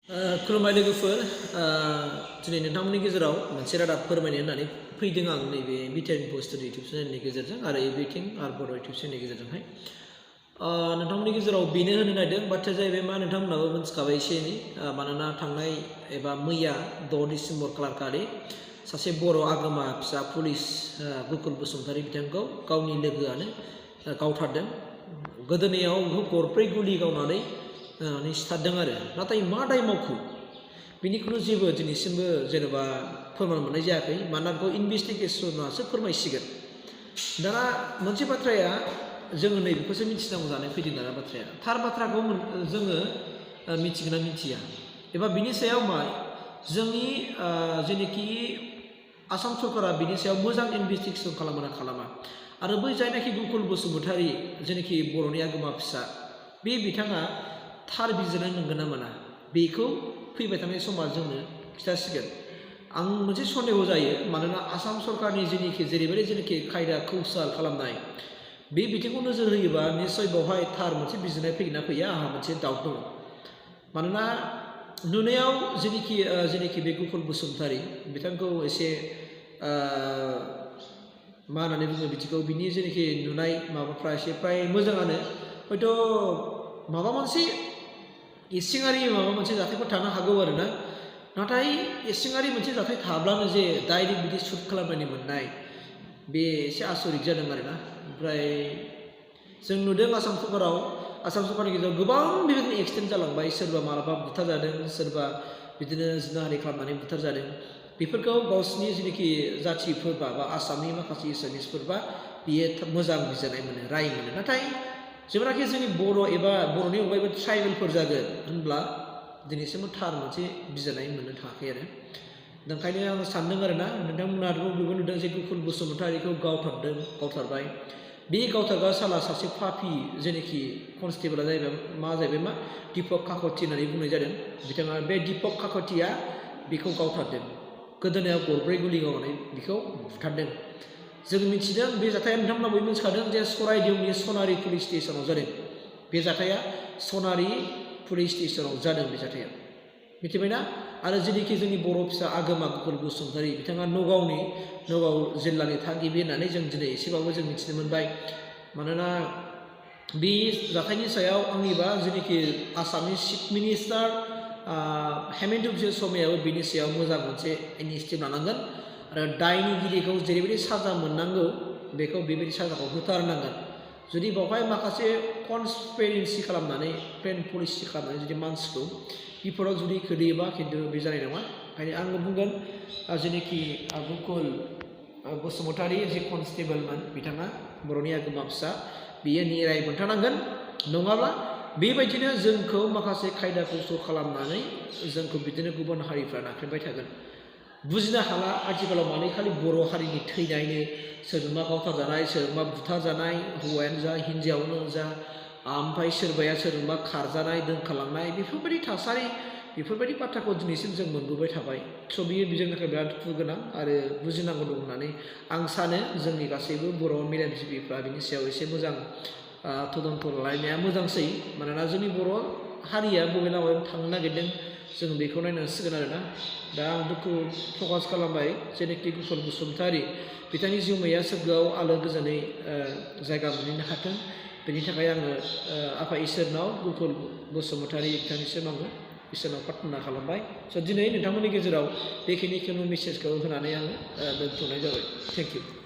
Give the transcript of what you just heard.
खुलुमबाय लोगोफोर दिनै नोंथांमोननि गेजेराव मोनसे रादाब फोरमायनो होननानै फैदों आं नैबे बिटिआर पोस्ट इउटुब चेनेलनि गेजेरजों आरो एभ्रिथिं आर बर' इउटुब चेनेलनि गेजेरजोंहाय नोंथांमोननि गेजेराव बेनो होनो नागिरदों बाथ्राया जाहैबाय मा नोंथांमोनाबो मिथिखाबाय एसे एनै मानोना थांनाय एबा मैया 6 डिसेम्बर खालारखालि सासे बर' आगोमा फिसा पुलिस गुकुल बसुमतारी बिथांखौ गावनि लोगोआनो गावथारदों गोदोनायाव गरब्रै गुलि गावनानै सिथारदों आरो नाथाय मा दाय मावखो बिनिखौनो जेबो दिनैसिमबो जेनेबा फोरमान मोननाय जायाखै मानोना बेखौ इनभेस्टिगेसनासो फोरमायसिगोन दाना मोनसे बाथ्राया जोङो नैबेखौसो मिथिनांगौ जानानै फैदों दाना बाथ्राया थार बाथ्राखौ जोङो मिथिगोन ना मिथिया एबा बिनि सायाव मा जोंनि जेनेखि आसाम सरकारा बिनि सायाव मोजां इनभेस्टिगेसन खालामो ना खालामा आरो बै जायनाखि गुकुल बसुमतारी जेनेखि बर'नि आगोमा फिसा बे बिथाङा थार बिजिरनाय मोनगोन ना मोना बेखौ फैबाय थानाय समा जोंनो खिथासिगोन आं मोनसे सन्देह जायो मानोना आसाम सरकारनि जेरैबायदि जेनेखि खायदा कौशल खालामनाय बे बिथिंखौ नोजोर होयोबा निस्सय बेवहाय थार मोनसे बिजिरनाय फैगोन ना फैया आंहा मोनसे डाउट दङ मानोना नुनायाव जेनेखि बे गुकुल बसुमतारी बिथांखौ एसे मा होननानै बुङो बिदिखौ बिनि जेनेखि नुनाय माबाफ्रा एसे फ्राय मोजाङानो हयथ' माबा मोनसे इसिङारि माबा मोनसे जाथायफोर थानो हागौ आरो ना नाथाय इसिङारि मोनसे जाथाय थाब्लानो जे डाइरेक्ट बिदि सुट खालामनानै मोननाय बे एसे आसरित जादों आरो ना ओमफ्राय जों नुदों आसाम सरकारनि गेजेराव गोबां बेबायदिनो एक्सिडेन्ट जालांबाय सोरबा मालाबा बुथारजादों सोरबा बिदिनो जिनाहारि खालामनानै बुथारजादों बेफोरखौ गावसिनि जेनेखि जाथिफोरबा बा आसामनि माखासे एसामिसफोरबा बियो मोजां बिजिरनाय मोनो राय मोनो नाथाय जेब्लाखि जोंनि बर' एबा बर'नि अनगायैबो ट्राइबेलफोर जागोन होनब्ला दिनैसिमबो थार मोनसे बिजिरनाय मोननो थाङाखै आरो ओंखायनो आं सानदों आरो ना नोंथांमोनाबो बेबो नुदों जे गुकुल बसुमतारीखौ गावथारबाय बे गावथारग्रा साला सासे पापि जेनेखि कनस्टेबला जाहैबाय मा दीपक काकति होननानै बुंनाय जादों बिथाङा बे दीपक काकतिया बेखौ गावथारदों गोदोनायाव गरब्रै गुलि गावनानै बेखौ बुथारदों जों मिथिदों बे जाथाया नोंथांमोना बयबो मिथिखादों जे सराइदेउनि सनारि पुलिस स्टेसनाव जादों बे जाथाया सनारि पुलिस स्टेसनाव जादों बे जाथाया मिथिबायना आरो जेनेखि जोंनि बर' फिसा आगोमा गुकुल बसुमतारी बिथाङा नगाव जिल्लानि थागिबि होननानै जों दिनै एसेबाबो जों मिथिनो मोनबाय मानोना बे जाथायनि सायाव आंनिबा जेनेखि आसामनि चिफ मिनिस्टार हेमेन्त बिश्वशर्मायाबो बिनि सायाव मोजां मोनसे इनिसिएटिभ लानांगोन आरो दायनिगिरिखौ जेरैबायदि साजा मोननांगौ बेखौ बेबायदि साजाखौ होथारनांगोन जुदि बेवहाय माखासे कनस्पिरेसि खालामनानै प्लेन पलिसि खालामनानै जुदि मानसिखौ बिफोराव जुदि खोलैयोबा खिन्थु बे जानाय नङा ओंखायनो आङो बुंगोन जेनेखि गुकुल बसुमतारी जे कनस्टेबलमोन बिथाङा बर'नि आगोमा फिसा बियो निराय मोनथारनांगोन नङाब्ला बेबायदिनो जोंखौ माखासे खायदा कौशल खालामनानै जोंखौ बिदिनो गुबुन हारिफ्रा नाख्रेबबाय थागोन बुजिनो हाला आथिखालाव माने खालि बर' हारिनि थैनायनो सोरजोंबा गावथारजानाय सोरजोंबा बुथारजानाय हौवायानो जा हिन्जावानो जा ओमफ्राय सोरबाया सोरजोंबा खारजानाय दोनखालांनाय बेफोरबायदि थासारि बेफोरबायदि बाथ्राखौ दिनैसिम जों मोनबोबाय थाबाय स' बियो जोंनि थाखाय बिराद दुखु गोनां आरो बुजिनांगौ दं होननानै आं सानो जोंनि गासैबो बर' मेलेमजिबिफ्रा बिनि सायाव एसे मोजां तदन्त लालायनाया मोजांसै मानोना जोंनि बर' हारिया बबे लामायाव थांनो नागिरदों जों बेखौ नायनांसिगोन आरोना दा आं दुखु प्रकास खालामबाय जेनेखि गुकुल बसुमतारी बिथांनि जिउमाया सोरगोआव आलो गोजोनै जायगा मोनहैनो हाथों बेनि थाखाय आङो आफा इसोरनाव गुकुल बसुमतारी बिथांनिसिम आङो इसोरनाव प्रार्थना खालामबाय स' दिनै नोंथांमोननि गेजेराव बेखिनिखौनो मेसेजखौ होनानै आङो दोनथ'नाय जाबाय थेंक इउ